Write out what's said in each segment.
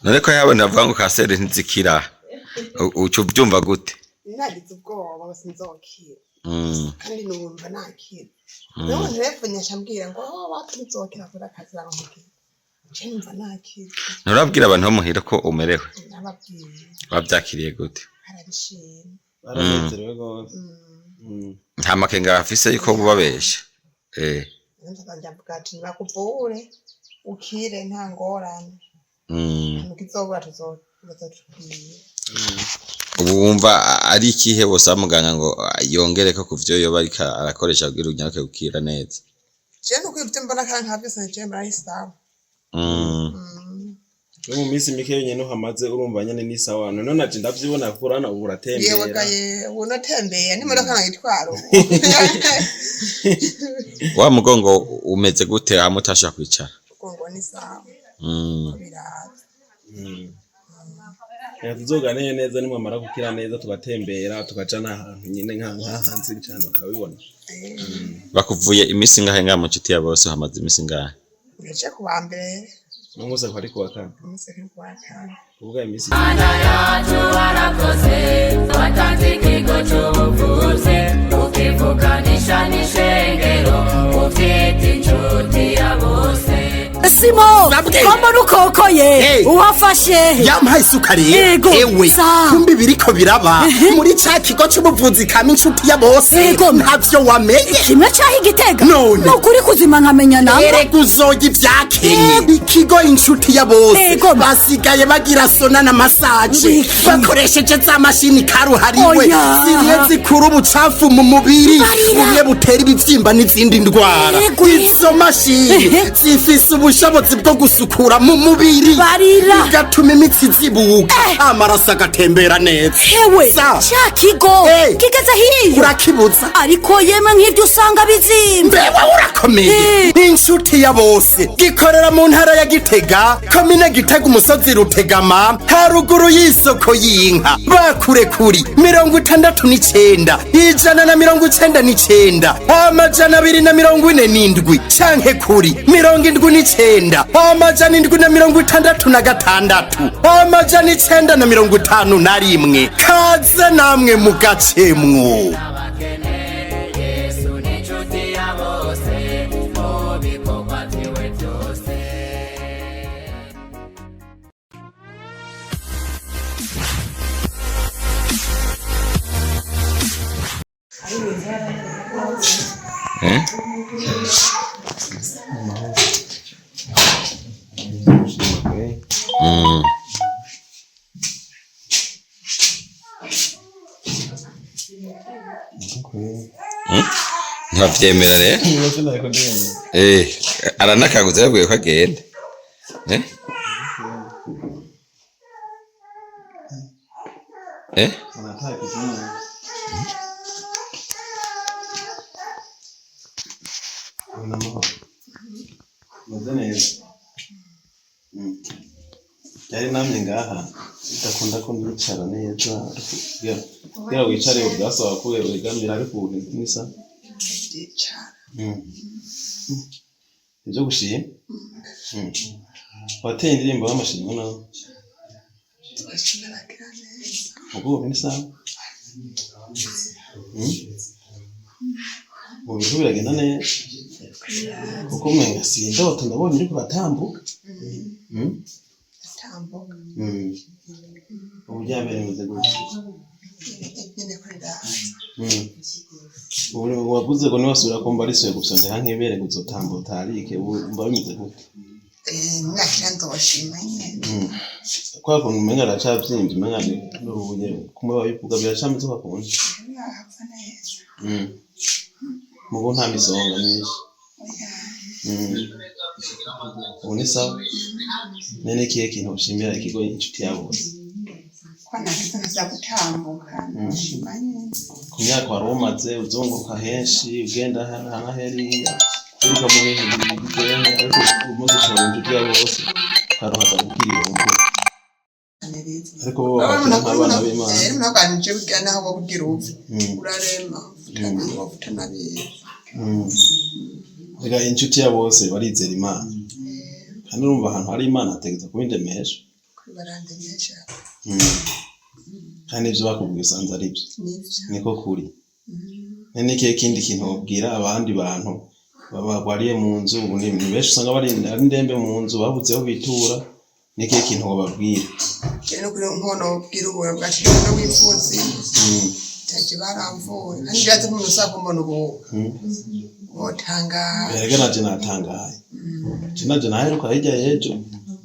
None ko yabona bavuga ngo kanseri ntizikira, uca uvyumva gute? Nagize ubwoba ngo sinzokira, kandi numva nakira. Rero nterefone yacambwira ngo oh, wapi, nzokira kubera akazi baramubwira. Nce numva nakira. Nturabwira abantu bo muhira ko umerewe? Nababwiye. Bavyakiriye gute? Arabishima. Baranezerewe rwose. Nta makenga bafise yuko bubabesha? Nzajya mvuga ati nibakuvure ukire, nta ngorane. Ntabwo izobura, tuzotubwira. Ubu wumva ari ikihe wosaba muganga ngo yongereko kuvyo yoba ariko arakoresha kugira unyaruke gukira neza? Jewe nuko ibyo mbona kandi nka byose jewe mbona ari sawa. No mu minsi mike yonyene uhamaze, urumva nyene ni sawa. None naje ndavyibona kurana ubu yewe uratembera. Gaye ubu natembeye n'imodoka nayitwara ubu. Wa mugongo umeze gute hamwe utashobora kwicara? Ngo ni sawa. Biraza. Reka tuzoganire neza nimwamara gukira neza, tugatembera, tukaja n'ahantu nyene nka hanze cane bakabibona. Bakuvuye iminsi ingahe ngaha mu nshuti ya bose? Hamaze iminsi ingahe? Uraje ku wa mbere. N'umunsi akaba ari kuwa kane. Umunsi ari ku wa kane. Kuvuga iminsi. Mana yacu warakoze, watanze ikigo c'ubuvuzi, ukivukanisha n'ishengero, uvyita inshuti ya bose. Simo. Babwe. Ko mbona ukokoye? Hey. Uhafashe? Yampaye isuka rero. Yego, Ewe, sa. kumbi biriko biraba muri ca kigo c'ubuvuzi kama inshuti ya bose. Yego. Ntavyo wamenye? Kimwe caho igitega? None. Nukuri kuzima nkamenya namba. Erega uzoya ivyakenye ikigo inshuti ya bose. Yego. Basigaye bagira sauna na massage Wiki. bakoresheje za mashini karuhariwe Oya. zimwe zikura ubucafu mu mubiri, Barira. bumwe butera ibivyimba n'izindi ndwara. Yego. Izo mashini zifise ubushobozi bwo gusukura mu mubiri, Barira. bigatuma imitsi izibuka, amaraso agatembera neza. Hewe. Sa. Ca kigo Hey. kigeze hiyo? Urakibuza. Ariko yemwe, nk'ivyo usanga bizimvye. Mbewe urakomeye. Inshuti ya bose gikorera mu ntara ya Gitega, komine Gitega, umusozi Rutegama, haruguru y'isoko y'inka. Bakure kuri 69 199 247 canke kuri 79 766 951. Kaze namwe mugacemwo. Abakene, Yesu ni inshuti ya bose mu bikorwa vyiwe vyose. Eh? Ntibavyemera rero. Aranakaguze yabwiye ko agenda. Eh? Eh? Meze neza. Yari namye ngaha idakunda ko nicara neza, ariko kugira wicare byasaba ko wegamira, ariko ubu nisa. Ndicara. Ibyo gushima. Wateye indirimbo y'amashimwe nawe. Narakira neza. Ubwo ubu ni sawa. Ubu biriko biragenda neza kuko umenga si indoto, ndabonye uriko uratambuka. Tambuka. Ubu byambere bimeze gutya. Nyene ko riraza. Ubu wavuze ngo niwasubira kumva risuye gusondeka nk'ibere ngo uzotambuka utarike, ubu umva bimeze gute? Nakira nzoshima nyene. Kwa kuntu umenga aracavyimbye, umenga ni n'urubuye kumwe babivuga, biracameze kwa kundi. Birahava neza. Mubu nta misonga myinshi. Oya. Ubu ni sawa. None ikihe kintu ushimira ikigo inshuti ya bose? Ko nakize nkaza gutambuka, nshima nyene. Ku myaka wari umaze uzunguruka henshi, ugenda hana na heriya, wiruka mu bintu bigenda, ariko umaze kuronka inshuti ya bose ukaronka gukira ubu, ariko bo bakira nk'abana b'Imana. Ntabwo burya naho wowe ugira upfa urarema ufite nabizi. Reka inshuti ya bose barizera Imana. Kandi urumva ahantu hari Imana hategerezwa kuba indemesha. Barandemesha. Kandi ivyo bakubwiye usanze ari byo. Nivyo. Niko kuri. None ikihe kindi kintu wobwira abandi bantu barwariye mu nzu? Ubu ni benshi usanga bari ari indembe mu nzu, babuze aho bitura. Ni ikihe kintu wobabwira? Rero kuri nkono bwira ubuntu bwacu no wifuzi taje baramvuye, kandi ndazi ko umuntu usaba kumbona ubu wotangara. Erega naje natangaye, je naje naheruka hirya y'ejo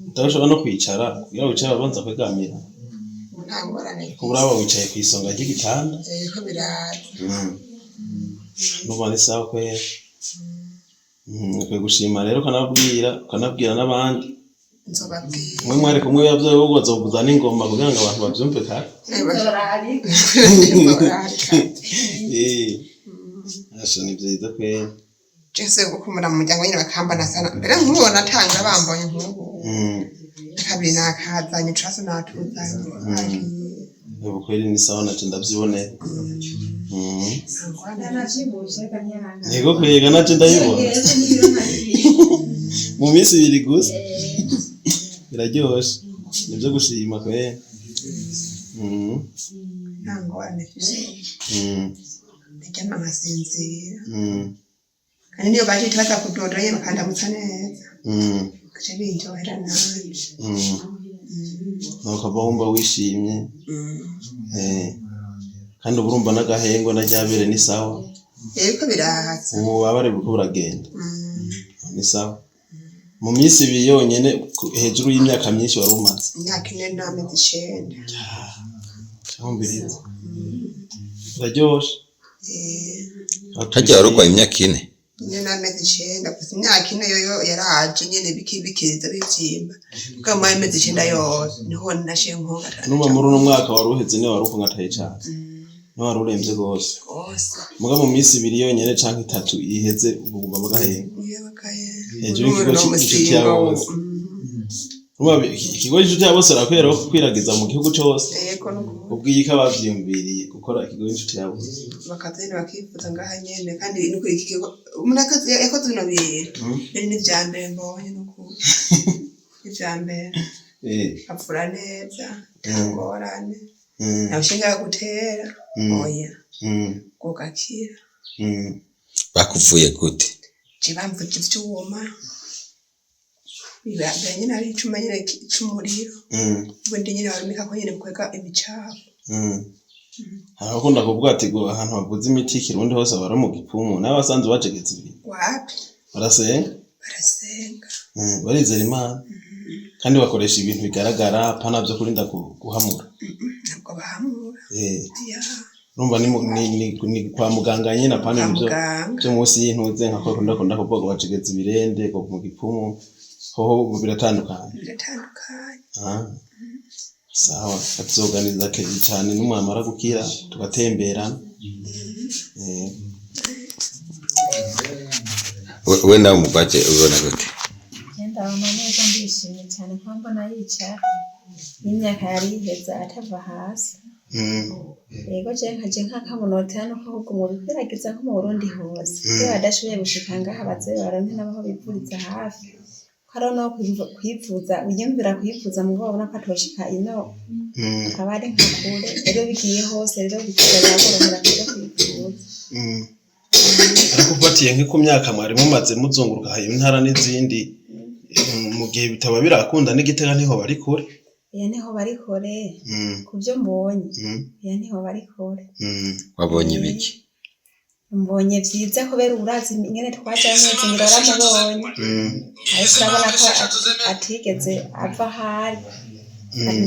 udashobora no kwicara. Kugira wicare babanza kwegamira. Nta ngorane. Kuko uraba wicaye kw'isonga ry'igitanda. Ko biraza. Numva ni sawa kweri. Ukwiye gushima rero, ukanabwira n'abandi. Nzobabwira. Mwe mwari kumwe yavyo, wowe uzovuza n'ingoma kugira ngo abantu bavyumve kare. Nzorarika. Asha, ni vyiza kweri. Jese gukumura mu muryango nyine bakambana sana mbere nk'ubu natanga bambonye nk'ubu. Kabiri nakazanye ucaso natuzanye. Ubu kweri ni sawa, naje ndavyibonera. Ntego kwega, naje ndabibona mu minsi 2 gusa, biraryoshe, nivyo gushima kweri. Nta ngorane mfise. Ndaryama nkasinzira. Kandi niyo baje baza kudodora nyine bakandamutsa neza, gaca binjohera nanje. Nuko uba wumva wishimye. Kandi uba urumva n'agahengo na ryabere ni sawa. Yego, biraza. Ububabare buriko buragenda. Ni sawa, mu minsi 2 yonyene hejuru y'imyaka myinshi wari umaze. Imyaka 4 n'amezi 9. Cyumviriza, biraryoshe. Harya wari urwaye imyaka 4? 4 n'amezi 9 gusa. Imyaka 4 yoyo yaraje nyene bikiza bivyimba, kuko mu amezi 9 yose niho nashiye nkonga. Nuba muri uno mwaka wari uheze niwe wari ukungataye cane, niwe wari uremvye rwose. Rwose. Muga mu minsi 2 yonyene canke 3 iheze, ubu wumva bagahenga. Yabagaye. Hejuru y'ikigo c'inshuti ya bose. Urumva ikigo c'inshuti ya bose barakwiriye rero kukwiragiza mu gihugu cose. Yego, nuko. Ubwiye ko abavyiyumviriye gukora ikigo c'inshuti ya bose. Bakaza nyene bakifuza ngaha nyene, kandi nuko iki kigo umuntu yakoze bino bintu rero ni ivya mbere mbonye, nukuri ivya mbere. Avura neza, nta ngorane. Nta rushinge gutera, oya, ugakira. Bakuvuye gute? Je bamvuje ivyuma biba nyene ari icuma nyene c'umuriro, ubundi nyene barumikako nyene bukwega imicafu. Hari abakunda kuvuga ati ngo ahantu bavuza imiti y'ikirundi hose aba ari mu gipfumu, nawe wasanze bacegetse ibintu? Wapi. Barasenga. Barasenga. Barizera Imana kandi bakoresha ibintu bigaragara, pana vyo kurinda guhamura. Ntabwo bahamura. Ya. Urumva ni kwa muganga nyene, apana Kwa ibintu muganga. vyo munsi y'intuze, nka kwa kundi bakunda kuvuga ngo bacegetse ibirende ngo mu gipfumu, hoho biratandukanye. Biratandukanye. Ah. Sawa, tuzoganiriza cane nimwamara gukira, tugatemberana. We nawe umugwaje ubibona gute? Ndabona neza, ndishimye cyane kuba mbona yicara n'imyaka yari iheze atava hasi. Yego, je nkaje nk'akamunota nuko ahubwo mubikwiragiza nko mu Burundi hose, iyo badashoboye gushika ngaha baze baronke n'aho bivuriza hafi, ko hariho n'aho kwivuza wiyumvira kwivuza mugabo babona ko atoshika ino, aba ari nka kure. Rero bigiye hose rero bikazaborohera kuja kwivuza. Ariko ufatiye nko ku myaka mwari mumaze muzunguruka intara n'izindi, mu gihe bitaba birakunda n'Igitega ntiho bari kure. Oya, niho bari kure. Ku byo mbonye, oya, niho bari kure. Wabonye ibiki? Mbonye vyiza kubera urazi ingene twajayo neza, ngira waramubonye, ariko urabona ko atigeze ava ahari.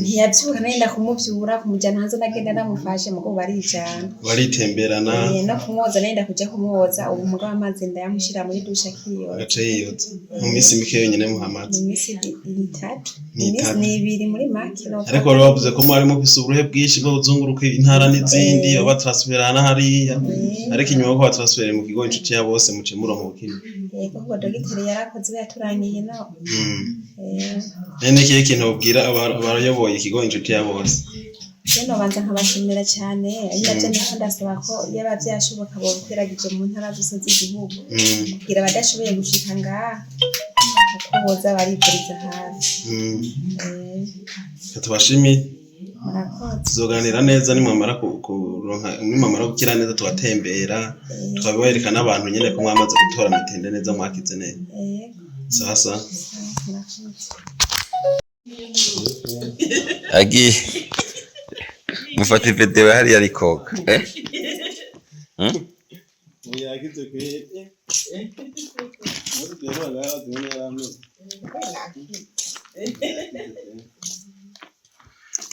Ntiyavyuka, nagenda kumuvyura kumujana hanze, nagenda ndamufashe, mugabo barijana. Baritemberana. No kumwoza, nagenda kuja kumwoza ubu, mugabo amazi ndayamushira muri dushe akiyoza. Agace yiyoza mu minsi mike yonyene muhamaze. Mu minsi 3. Ni itatu. Ni 2 muri make no. Ariko wari wavuze ko mwari mufise uburuhe bwinshi bwo kuzunguruka intara n'izindi, babatransferana hariya, ariko inyuma yo kubatransfera mu kigo inshuti ya bose, muce muronka ubukire. Yego, ubwo dogiteri yarakoze yaturangiye no. None ikihe kintu ubwira abayoboye ikigo inshuti ya bose? Je nobanza nkabashimira cyane, ari navyo ndiko ndasaba ko yaba vyashoboka bobikwiragije mu ntara zose z'igihugu, kugira abadashoboye gushika ngaha. Uko boza barivuriza hafi. Reka tubashimire. Murakoze. Tuzoganira neza nimwamara kuronka, nimwamara gukira neza, tugatembera, tukabereka n'abantu nyene ko mwamaze gutora mitende neza, mwakize neza. Yego. Sasa. Murakoze. Agiye mufata video hariya ari koga, eh? Hmm? Yakize kweri.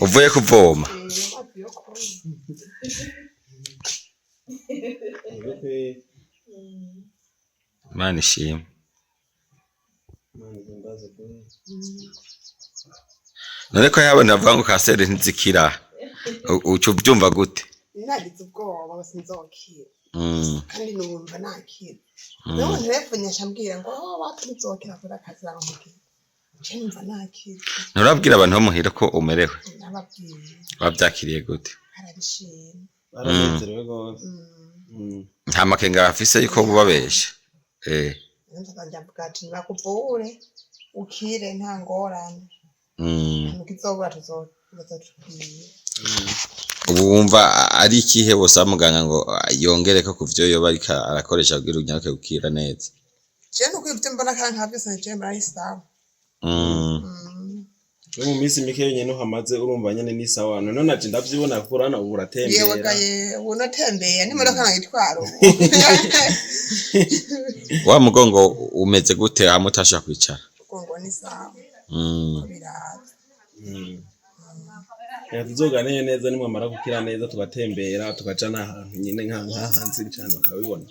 Uvuye kuvoma? Imana ishimwe. None ko yabona bavuga ngo kanseri ntizikira, uca uvyumva gute? Nagize ubwoba ngo sinzokira, kandi numva nakira. Naho telefone yashambwira ngo aho wapi nzokira, akora akazi aramubwira nce numva nakira. Nturabwira abantu bo muhira ko umerewe? Nababwiye. Bavyakiriye gute? Arabishima. Baranezerewe rwose. Nta makenga bafise yuko bubabesha, eh? Nzajya mvuga ati bakuvure ukire, nta ngorane. Ntukizobura, tuzotubwira. Ubu wumva ari ikihe wosaba muganga ngo yongereko kuvyo yoba ariko arakoresha kugira unyaruke gukira neza? Je nuko ibyo mbona kandi nka byose nje mbona ari sawa. No mu minsi mike yonyene uhamaze, urumva nyene ni sawa. None naje ndavyibona kuko urabona ubu Yewe. Uratembera. Gaye ubu natembeye n'imodoka nayitwara ubu. Wa mugongo umeze gute hamwe utashobora kwicara? Ngo ni sawa. Biraza. Reka tuzoganire neza nimwamara gukira neza, tugatembera, tukaja n'ahantu nyene nka hanze cane bakabibona.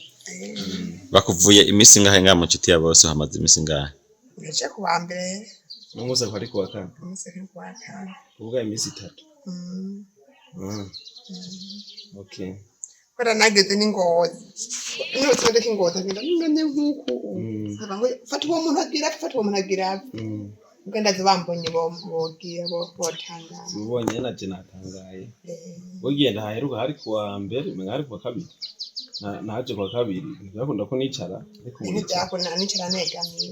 Bakuvuye iminsi ingahe ngaha mu nshuti ya bose? Hamaze iminsi ingahe? Naje ku wa mbere. N'umunsi akaba ari kuwa kane. Umunsi ari ku wa kane. Kuvuga iminsi 3. Okay. Kubera nageze n'ingozi nutse imodoka ingozi agenda none nk'uku. Saba ngo fata uwo muntu agira apfe, fata uwo muntu agira apfe. Ubwo ndazi bambonye bogira botangara. Ubonye naje natangaye. Bugenda haheruka hari kuwa mbere, umenga hari kuwa kabiri. Naje kuwa kabiri ntibyakunda ko nicara, ariko ubu Ibintu uricara. byakunda nicara negamiye.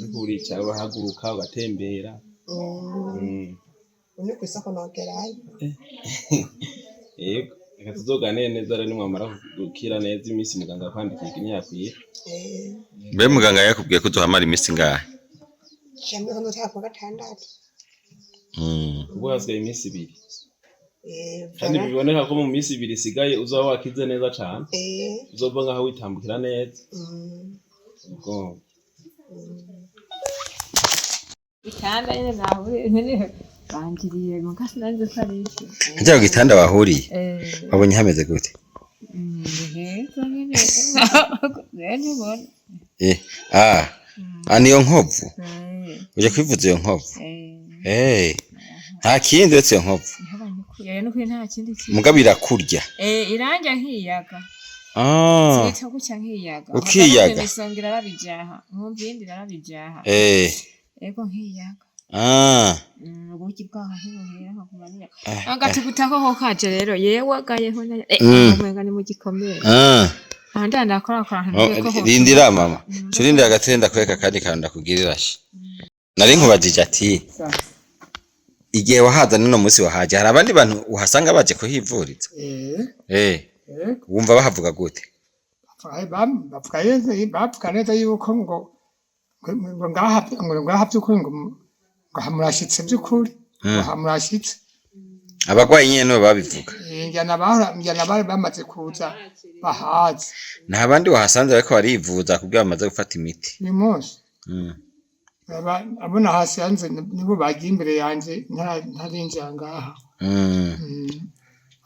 Ariko uricara, urahaguruka, ugatembera. Ubu ni ku isoko nogerayo. Yego, reka tuzoganire neza rero nimwamara gukira neza, iminsi muganga akwandikiye ntiyakwiye. Mbe muganga yakubwiye ko uzohamara iminsi ingahe? Jamwe ko nzotaha kuwa gatandatu. Ubwo hasigaye iminsi 2. Kandi Voilà. biboneka ko mu minsi 2 isigaye uzaba wakize neza cane. Uzova ngaho witambukira neza. Ubwo Bitanda nyene nahuriye nyene bangiriye ngo kasi nanjye ko ari iki. Harya ku gitanda wahuriye, Eh. wabonye hameze gute? Ni heza nyene, rero ntubona. Eh, ah, niyo nkovu? Uje kwivuza iyo nkovu? Eh. Eh, nta kindi uretse iyo nkovu? Rero nukuri nta kindi kintu. Mugabo irakurya? Eh, iranja nkiyaga. Zita gutya nkiyaga. Ukiyaga? Imisonga irarabijaha, nkumva iyindi irarabijaha. Ego, nkiyaga. Ubuki bwaho ntibuhera, nkaguma niyaga. Agatugutako ko kaje rero yewe agayeho nayo. Umenga ni mu gikomere. Aha ndakorakora. Oh, rindira mama, turindira agatenda kwereka akandi kantu ndakugirira shi. Nari nkubajije ati igihe wahaza n'uno munsi wahaje, hari abandi bantu uhasanga baje kuhivuriza? Eh. Eh, wumva bahavuga gute? Bavuga neza yuko ngo ngaha by'ukuri ngo hamurashitse by'ukuri, ngo hamurashitse. Abagwayi nyene nibo babivuga? Njyana bahora, njyana bari bamaze kuza bahazi. Nta bandi wahasanze bariko barivuza kubwira bamaze gufata imiti? Uyu munsi abo nahasanze nibo bagiye imbere yanje ntarinjira ngaha.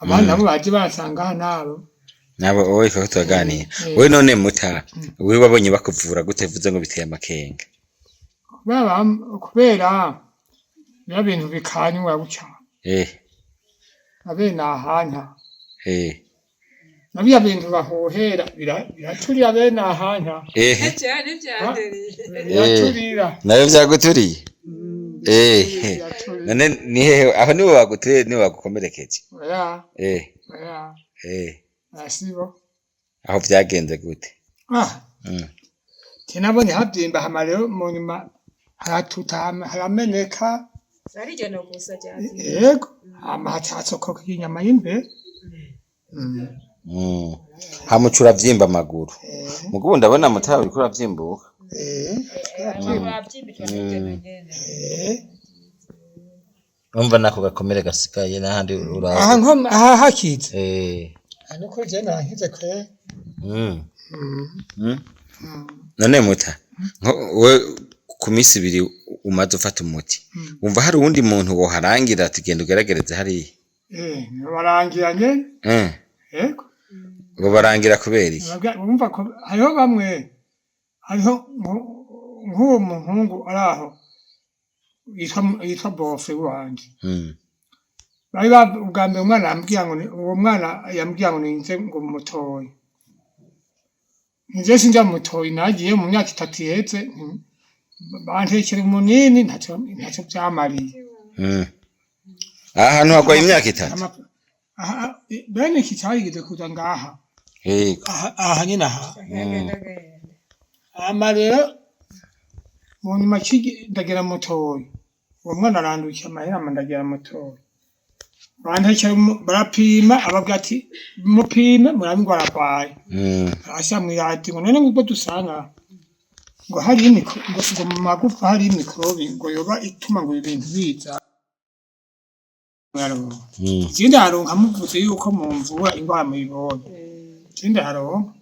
Abandi nabo baje basanga aha nabo. Nabo wowe ko turaganira. Wewe none muta, wewe wabonye bakuvura gute, vuze ngo biteye amakenga? Kubera biba bintu bikanywa gutya. Abene ahanta. Na biya bintu bahohera biraturira bene ahanta. Biraturira. Nayo vyaguturiye? Biraturira. None ni hehe aho nibo baguturiye, nibo bagukomerekeje? Oya. Oya. Sibo. Aho vyagenze gute? Ah. Je nabonye havyimba, hama rero mu nyuma haratuta, hama harameneka. Ari no gusa ryavyimvye. Yego, hama haca hasokoka inyama y'imbere. Hama uca uravyimba amaguru. Muga ubu ndabona mutawe uriko uravyimbuka. Wavyimbijwe n'iryo nyene. Urumva nako gakomere gasigaye n'ahandi ura Aha nko aha hakize. Aha nuko je narankize kwe. None muta, nko we ku minsi 2 umaze ufata umuti, wumva hari uwundi muntu woharangira ati genda ugerageze hariya? Barangira nyene. Yego. Ngo barangira kubera iki? Wumva ko hariho bamwe, hariho nk'uwo muhungu ari aho yitwa Bofe wanje. Bari ubwa mbere umwana yambwiye ngo uwo mwana yambwiye ngo ninze ngo mutoyi. Nje sinja mutoyi, nagiye mu myaka 3 iheze, bantekera umunini, ntaco vyamariye. Aha hantu hagwaye imyaka 3. Aha bene iki carigeze kuza ngaha. Yego. Aha nyene aha. Hama rero mu nyuma ndagera mutoyi. Uwo mwana arandukiye amahera, hama ndagera mutoyi. Bantekera barapima, ababwira ati mupime murabe ingwara arwaye. Arashira mw'iradiyo ngo none ngubwo dusanga ngo hari ngo mu magufa hari mikorobi ngo yoba ituma ngo ibintu biza. Ikindi haronka muvuze yuko mumvura ingwara muyibonye. Ikindi haronka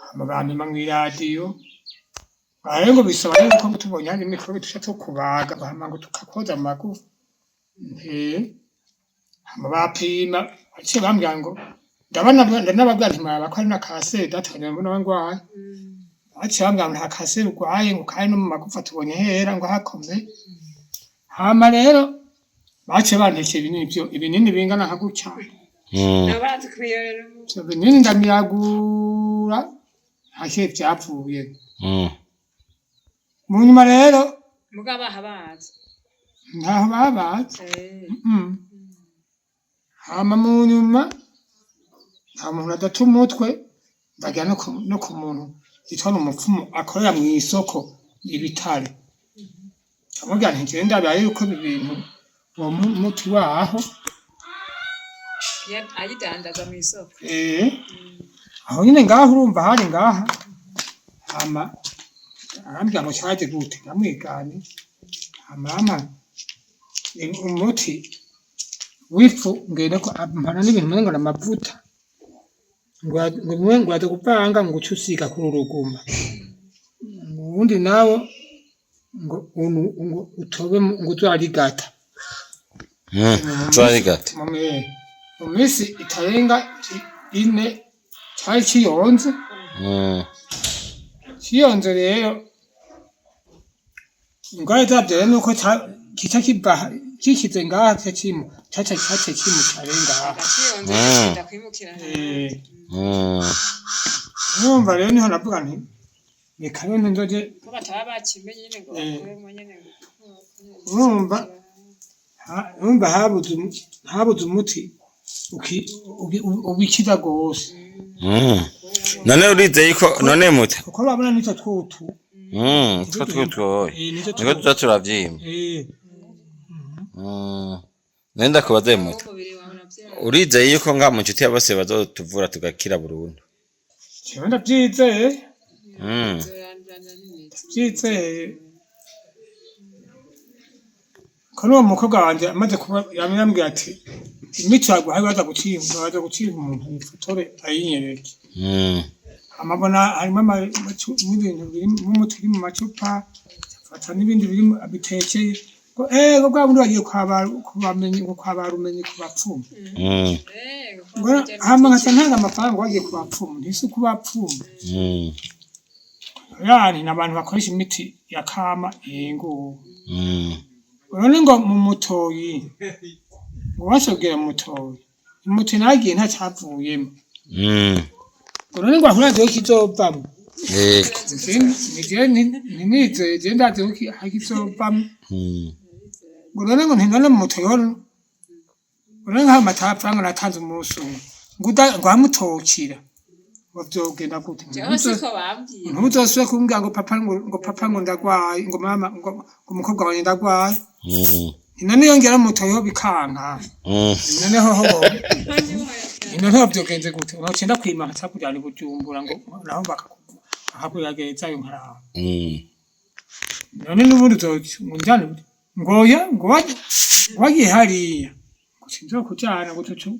hama bampima mw'iradiyo. Rero ngo bisaba yuko tubonye hari mikorobi tuca tukubaga, hama ngo tukakoza mu magufa. Hama bapima, baciye bambwira ngo ndanababwira nti muraba ko ari na kanseri data mbona ngwaye. Baciye bambwira ngo nta kanseri urwaye, ngo kandi no mu magufa tubonye hera ngo hakomeye. Hama rero baciye bantekera ibinini vyo, ibinini bingana nka gutya. Ivyo binini ndamiragura, nta vyapfuye. Mu nyuma rero Mugabo aha bazi. Ntaho babazi. Hama mu nyuma nta muntu adata umutwe, ndajya no ku muntu yitwa umupfumu akorera mw'isoko ibitare. Ndamubwira nti jewe ndabaye yuko ibi bintu uwo muti waho Ayidandaza mw'isoko. Aho nyene ngaho urumva hari ngaha. Hama arambwira ngo caje gute, ndamwigane. Hama arampa umuti w'ifu, ngenda ko ampana n'ibintu umengo n'amavuta. Ngo bimwe ngo aza kuvanga ngo uce usiga kuri uruguma. Uwundi nawo ngo ngo utobe ngo uzarigata. Uzarigata. Mu minsi itarenga 4 cari ciyonze. Ciyonze rero ingwara zavyo rero nuko kica kiva kikize ngaha kica kimu caca caca kimutare ngaha. Ciyonze kirinda kwimukira. Urumva rero niho navuga nti reka rero nzoje ko bataba bakimenye nyene ngo bakuremo nyene ngo. Urumva habuze umuti ubikiza gose. None urizeye ko none muta. Kuko urabona nitwo twutu. Two twutu. Nitwo Niko tuza turavyimba. None ndakubaze muta. Urizeye yuko nga mu nshuti ya bose bazotuvura tugakira burundu? Jewe ndavyizeye. Ndavyizeye. Ko n'uwo mukobwa wanje amaze kuba yambwira ati imiti yaguhaye baza gucimba umuntu yifotore ayinyereke. Amabona harimo n'ibintu biri n'umuti uri mu macupa, afata n'ibindi biri bitekeye. Ngo bwa bundi bagiye kubamenyi ngo kwa barumenyi ku bapfumu. Ngo hama nkaca ntanga amafaranga bagiye ku bapfumu, ntisi ku bapfumu. Yani n'abantu bakoresha imiti ya kama ihinguwe. None ngo mu mutoyi, ngo bashobwira mu mutoyi, umuti nagiye ntacavuyemo. Ngo none ngo ahuraze ko kizovamwo. Yego. Nije ntinizeye, je ndazi ko kizovamwo. Ngo none ngo ntinone mu mutoyi ho, ngo none nk'ayo matapfa ngo natanze umunsi umwe. Ngo ngo amutokira. Ngo vyogenda gute? Jewe siko bambwiye. Ntuzosubire kumbwira ngo papa, ngo papa, ngo ndagwaye, ngo mama, ngo umukobwa wanjye ndagwaye. None iyo ngera mutoyeho bikanka, noneho ho noneho vyogenze gute? Noce ndakwima nkaca kujana i Bujumbura, ngo naho bakakugeragezayo nkaraba. None n'ubundi uzoca ngo njane, ngoya ngo wagiye hariya, ngo sinzokujana, ngo tucu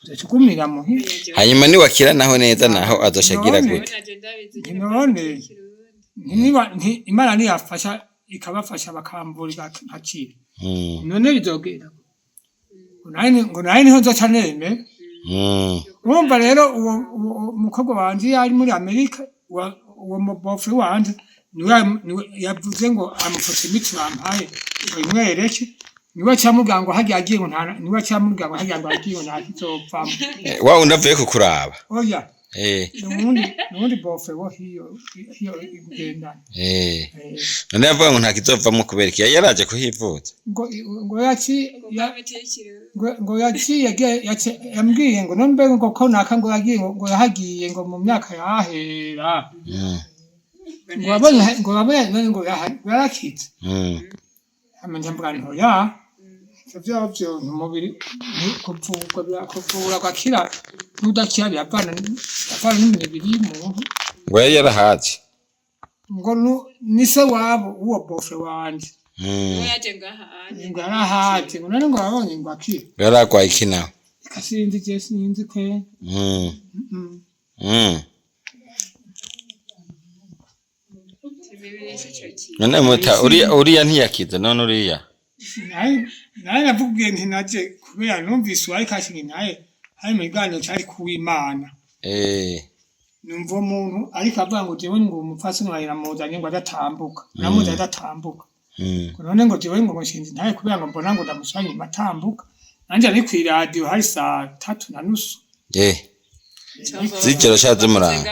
uzoca muhira. Hanyuma niwakira naho neza, naho azoshagira None. gute? None niba Imana niyafasha ikabafasha bakamvura nkakira, none bizogenda ngo naye niho nzoca nemera. Urumva rero uwo mukobwa wanje iyo ari muri Amerika, uwo mubofre wanje niwe yavuze ngo amufutse imiti bampaye ngo imwereke, niwe acamubwira ngo harya agiye ngo nta, niwe acamubwira ngo harya ngo agiye ngo nta kizovamwo. Wa wundi avuye kukuraba? Oya. Nuwundi bofre wo hiyo igendana. None yavuga ngo nta kizovamwo kubera iki? Yari yaraje kuhivuza? Ngo yaci ngo yaciye yambwiye ngo none mbega ngo ko naka ngo yagiye ngo yahagiye ngo mu myaka yahera, ngo wabonye none ngo yarakize. Hama nca mvuga nti oya, ivyo vyovyo umubiri kuvurwa kuvura ugakira n'udakira biravana n'imibiri y'umuntu. Ngo yari yarahaje? Ngo ni se wabo uwo bofre wanje. Ngo yarahaje, ngo none ngo wabonye ngo akira. Ngo yaragwaye iki nawe? Eka sinzi, je sinzi kwe. None muta uriya ntiyakize none uriya? Naye navugiye nti naje kubera numvise uwari kashinga naye hari mu kiganiro cari kuw'Imana. Numva umuntu ariko avuga ngo jewe ngo umupfasoni wawe namuzanye ngo adatambuka, namuzanye adatambuka. Ngo none ngo jewe ngo nshinze ntaye kubera ngo mbona ngo ndamusubira inyuma atambuka, nanje ari kw'iradiyo hari 3:30. Z'ijoro sha z'umurango.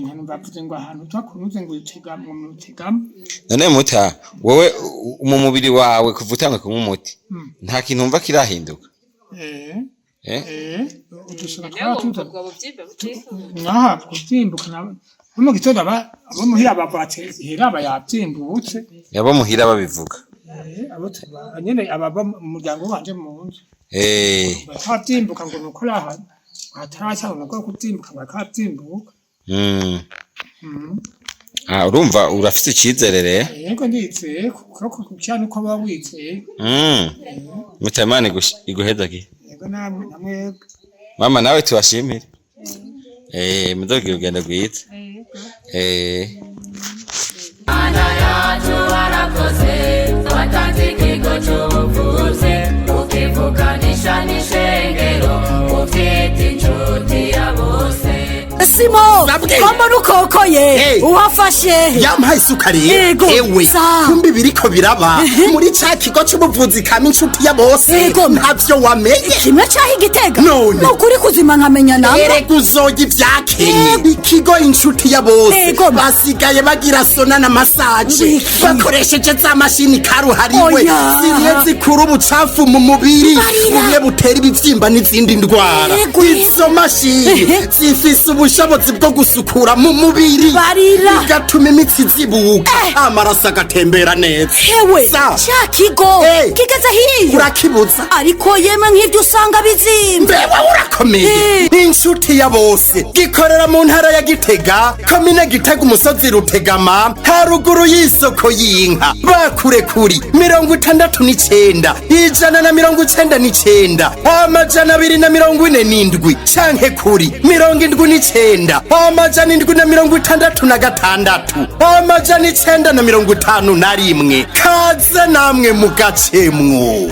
Nkanumva avuze ngo ahantu twakunuze ngo utegamo ngo utegamo. None muta wowe mu mubiri wawe kuva utangwe kunywa umuti, nta kintu wumva kirahinduka? Eh. Eh? Udusoro twara tuza ngaha kuvyimbuka no mu gitondo abo muhira bavuga ati heraba yavyimbutse. Abo muhira babivuga? Abo tuba nyene ababa mu muryango wanje mu nzu bakavyimbuka ngo nuko raha hataraca ngo nuko kuvyimbuka bakavyimbuka. Ah, urumva urafise icizere rero? Yego, ndizeye kuko kukira nuko baba wizeye. Muta Imana iguhezagire. Yego, namwe namwebwe. Mama, nawe tubashimire, muzogira urugendo rwiza. Mana yacu warakoze, watanze ikigo cy'ubuvuzi ukivuganisha n'ishengero ufite inshuti ya bose. Simo. Babwe. Ko mbona ukokoye? Hey. Uhafashe he? Yampaye isuka rero. Yego, Ewe, sa. kumbi biriko biraba muri ca kigo c'ubuvuzi kama inshuti ya bose. Yego. Ntavyo wamenye? Kimwe caho igitega? None. Nukuri kuzima nkamenya namba. Erega uzoya ivyakenye ikigo inshuti ya bose. Yego. Basigaye bagira sauna na massage Wiki. bakoresheje za mashini karuhariwe Oya. zimwe zikura ubucafu mu mubiri, Barira. bumwe butera ibivyimba n'izindi ndwara. Yego. Izo mashini zifise ubushobozi bwo gusukura mu mubiri, Barira. bigatuma imitsi zibuka, amaraso agatembera neza. Hewe. Sa. Ca kigo Hey. kigeze hiyo? Urakibuza. Ariko yemwe nk'ivyo usanga bizimvye. Mbewe urakomeye. Inshuti ya bose gikorera mu ntara ya Gitega, komine Gitega, umusozi Rutegama, haruguru y'isoko y'inka. Bakure kuri 69 199 247 canke kuri 79 766 951. Kaze namwe mugacemwo.